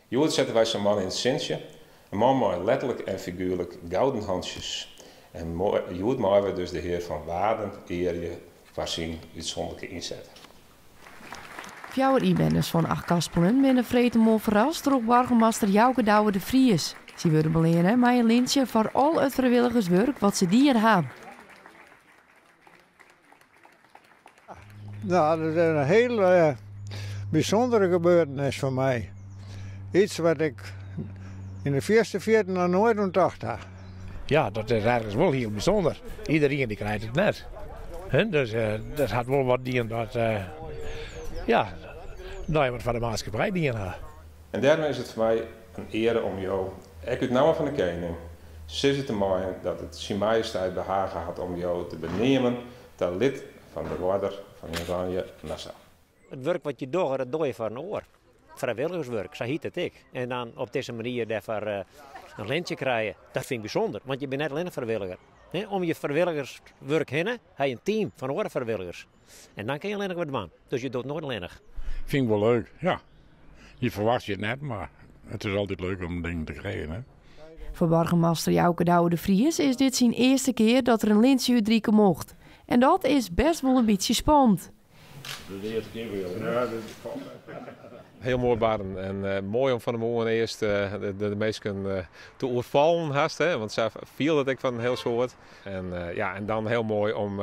Hjoed sette wy sa'n man yn it sintsje, in man mei letterlik en figuerlik gouden hantsjes. En hjoed meie wy dus de hear Van Waarden earje foar syn útsûnderlike ynset. Fjouwer ynwenners fan Achtkarspelen binne freedtemoarn ferrast troch boargemaster Jouke Douwe de Vries. Sy wurde beleanne mei in lintsje foar al it frijwilligerswurk wat se dien ha. Nou, dat is in hiel bysûndere gebeurtenis foar my. Iets wat ik yn de fierste fierte noch noait oan tocht ha. Ja, dat is ergens wol hiel bysûnder. Iderien dy krijt it net. Dus dat hat wol wat dien dat, ja, dat je wat foar de maatskippij dien ha. En dêrom is it foar my in eare om jo, ek út namme fan de kening, sizze te meien dat it Syn Majesteit behage hat om jo te beneamen ta lid fan de Oarder fan Oranje Nassau. It wurk wat je dogge, dat dogge je foar in oar. Frijwilligerswurk, sa hyt it ek. En dan op dizze manier dêrfoar in lintsje krije, dat fyn ik bysûnder. Want je binne net allinnich frijwilliger. Om je frijwilligerswurk hinne ha je in team fan oare frijwilligers. En dan kin je allinnich wat dwaan. Dus je docht noait allinnich. Fyn ik wol leuk, ja. Je ferwachtsje it net, mar it is altyd leuk om dingen te krijen, hè. Foar boargemaster Jouke Douwe de Vries is dit syn earste kear dat er in lintsje útrikke mocht. En dat is best wol in bytsje spannend. Dat is de earste kear foar jo, hè? Ja, dat Hiel moai barren en moai om fan 'e moarn earst de minsken te oerfallen hast, hè, want sa fielt it ek fan in hiel soad. En ja, en dan hiel moai om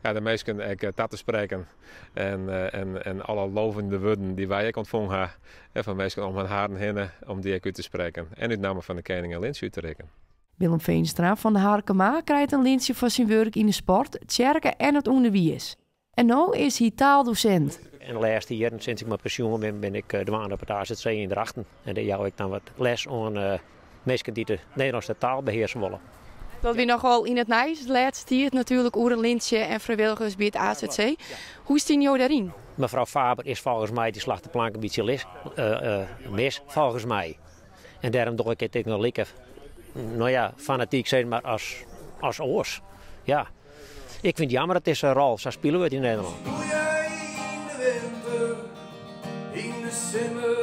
ja, de minsken ek ta te sprekken en, en, en alle lovende wurden dy't wy ek ûntfongen ha fan minsken om harren hinne, om dy ek út te sprekken en út namme fan de kening in lintsje út te rikken. Willem Veenstra fan de Harkema krijt in lintsje foar syn wurk yn de sport, tsjerke en it ûnderwiis. En no is hy taaldosint. En de lêste jierren, sinds ik mei pensjoen bin, bin ik dwaande op it AZC yn Drachten. En dêr jou ik dan wat les oan minsken dy't de Nederlânske taal behearse wolle. Dat wie nochal yn it nijs de lêste tiid natuerlik oer in lintsje en frijwilligers by it AZC. Hoe stean jo dêryn? Mevrouw Faber is folgens my, dy slacht de plank in bytsje mis, folgens my. En dêrom doch ik it ek noch like, no ja, fanatyk sis mar, as oars. Ja. Ik fyn it jammer dat dizze rol sa spile wurdt yn Nederlân. Yn de winter, yn de simmer.